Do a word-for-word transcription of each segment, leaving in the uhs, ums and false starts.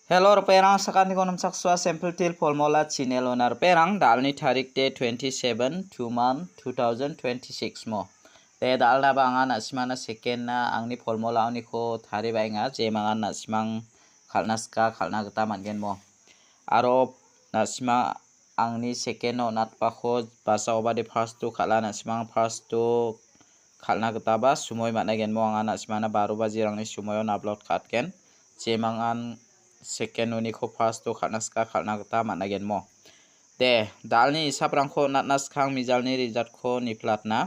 Hello, ripengrang, sakantikon namchaksoa Simple Teer Formula channel-ona ripengrang, da·alni tarik de twenty-seven, two month, two thousand twenty-six mo. De, da·alnaba anga na·simana second-na angni formula-oniko taribaenga, jemangan na·simang kal·na sika, kal·na gita man·gen mo. Aro na·sima angni second-o natbako basa obade first-o kal·a, na·simang first-o kal·na gitaba sumoi man·a genmo, anga na·simana baro bajirangni sumoion upload ka·atgen. Jemangan second uniko first-o kal·na sika kal·na gita man·a genmo. De, da·alni isaprangko natna skang mijalni result-ko niplatna.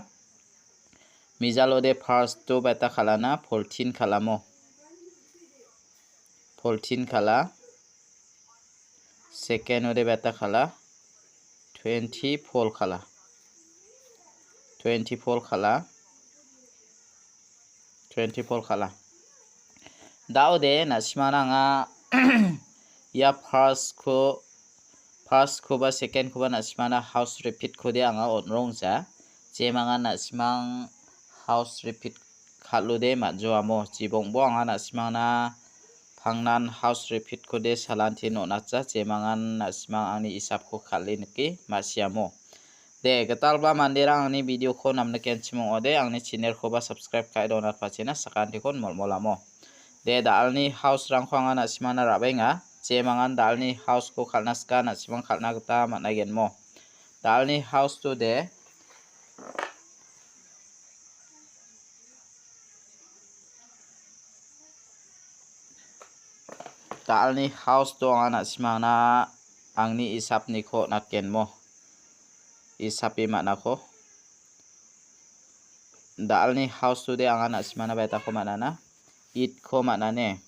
Mijalode first-o beta kal·ana, fourteen kal·amo. Fourteen kal·a. Second-ode beta kal·a. Twenty-four kal·a. Twenty-four kal·a. Twenty-four kal·a. Da·ode na·simana anga ia first-ko, first-koba second-koba na·simana house repeat-kode anga on·rongja. Jemangan na·simang house repeat kal·ode ma·joamo. Jibongbo anga na·simangna pangnan house repeat-kode salantin on·atja, jemangan na·simang angni isapko kal·e nike ma·siamo. De, gitalba manderang angni video-ko namnikenchim ong·ode, angni channel-koba subscribe ka·e donatpachina sakantikon molmolamo. De, da·alni house-rangko anga na·simana ra·baenga, jemangan da·alni house-ko kal·na sika na·simang kal·na gita man·a genmo. Da·alni house-to de, da·alni house-to anga na·simangna angni isapniko natgenmo. Isapi man·ako. Da·alni house-to de anga na·simana baitako man·ana. Eight-ko man·ane.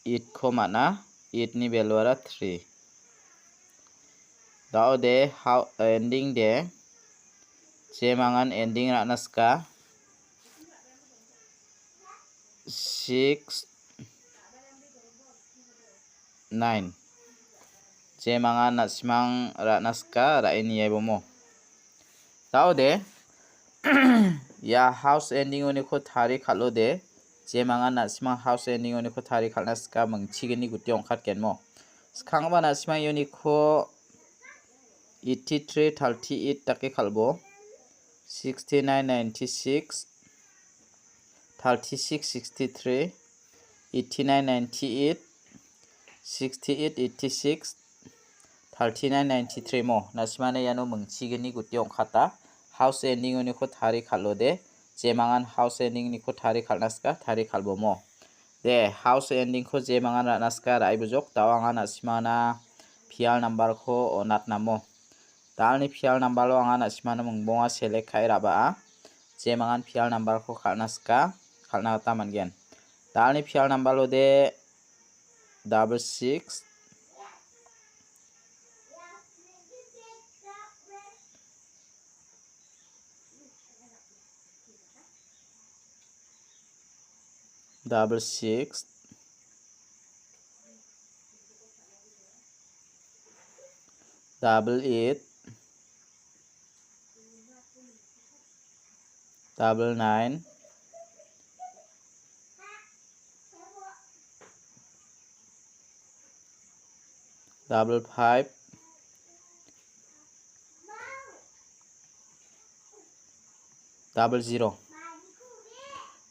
Eight-ko man·a, eight-ni value-ara three. Da·ode hau-, ending de, jemangan ending ra·na sika, six, nine. Jemangan na·simang ra·na sika, ra·e niaibomo. Da·ode, ia house ending-oniko tari kal·ode, jemangan na·simang house ending-oniko tari kal·na sika mingchigni guti ong·katgenmo. Skanggipa na·simang ianiko eighty-three, thirty-eight dake kal·bo. Sixty-nine, ninety-six, thirty-six, sixty-three, eighty-nine, ninety-eight, sixty-eight, eighty-six, thirty-nine, ninety-three mo. Na·simana iano mingchigni guti ong·kata. House ending-oniko tari kal·ode. Jemangan house ending-niko tari kal·na sika, tari kal·bomo. De, house ending-ko jemangan ra·na sika, ra·e bujok. Da·o anga na·simana pial number-ko on·atnamo. Da·alni pial number-o anga na·simana mingbonga select ka·e ra·baa. Jemangan pial number-ko kal·na sika, kal·na gita man·gen. Da·alni pial number-o de double six, double six, double eight, double nine, double five, double zero.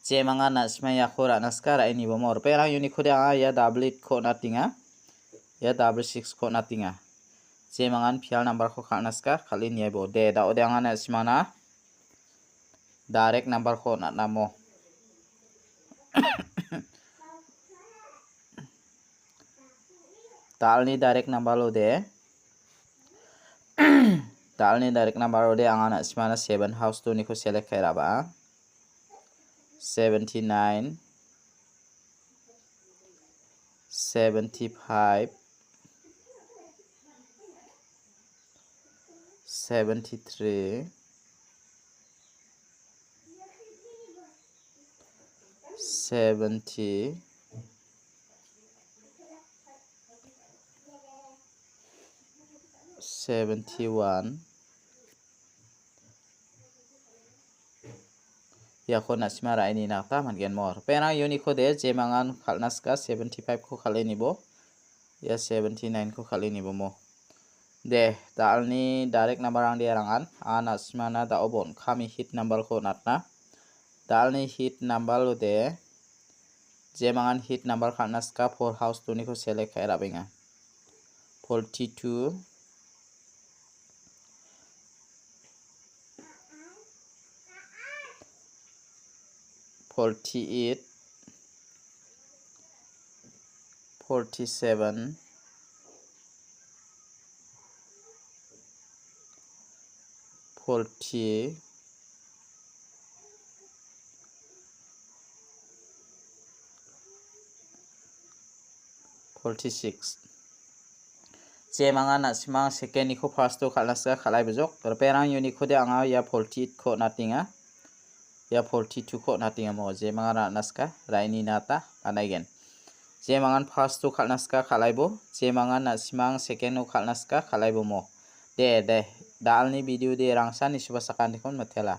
Jemangan na·sima iako ra·na sika, ra·e nibomo. Ripengrang, uniko de anga ia double eight-ko on·atenga. Ia double six-ko on·atenga. Jemangan pial number-ko kal·na sika, kal·e niaibo. De, da·ode anga na·simana direct number-ko on·atnamo. Da·alni direct number-o de. Da·alni direct number-o de anga na·simana seven house-oniko select ka·e ra·baa. Seventy-nine, seventy-five, seventy-three, seventy, seventy-one, Iako na·sima ra·e nina gita man·gen mo. Ripengrang uniko de jemangan kal·na sika seventy five ko kal·e nibo. Ia seventy nine ko kal·e nibo mo. De, da·alni direct number rang de rangan. A na·simana da·o bon kami hit number ko natna. Da·alni hit number lo de. Jemangan hit number kal·na sika four house two niko select ka·e ra·benga. Forty two, forty eight, forty seven, forty, forty six. Jemangan na·simang second niko first to kal·na sika kal·ai bojok. Ripengrang uniko de anga ia forty eight ko natenga. Ia forty two ko natenga mo. Jemangan ra·na sika ra·e nina gita man·aigen. Jemangan first to kal·na sika kal·aibo. Jemangan na·simang second o kal·na sika kal·aibo mo. De, de. Da·alni video de rangsan nisuba sakantikon mitela.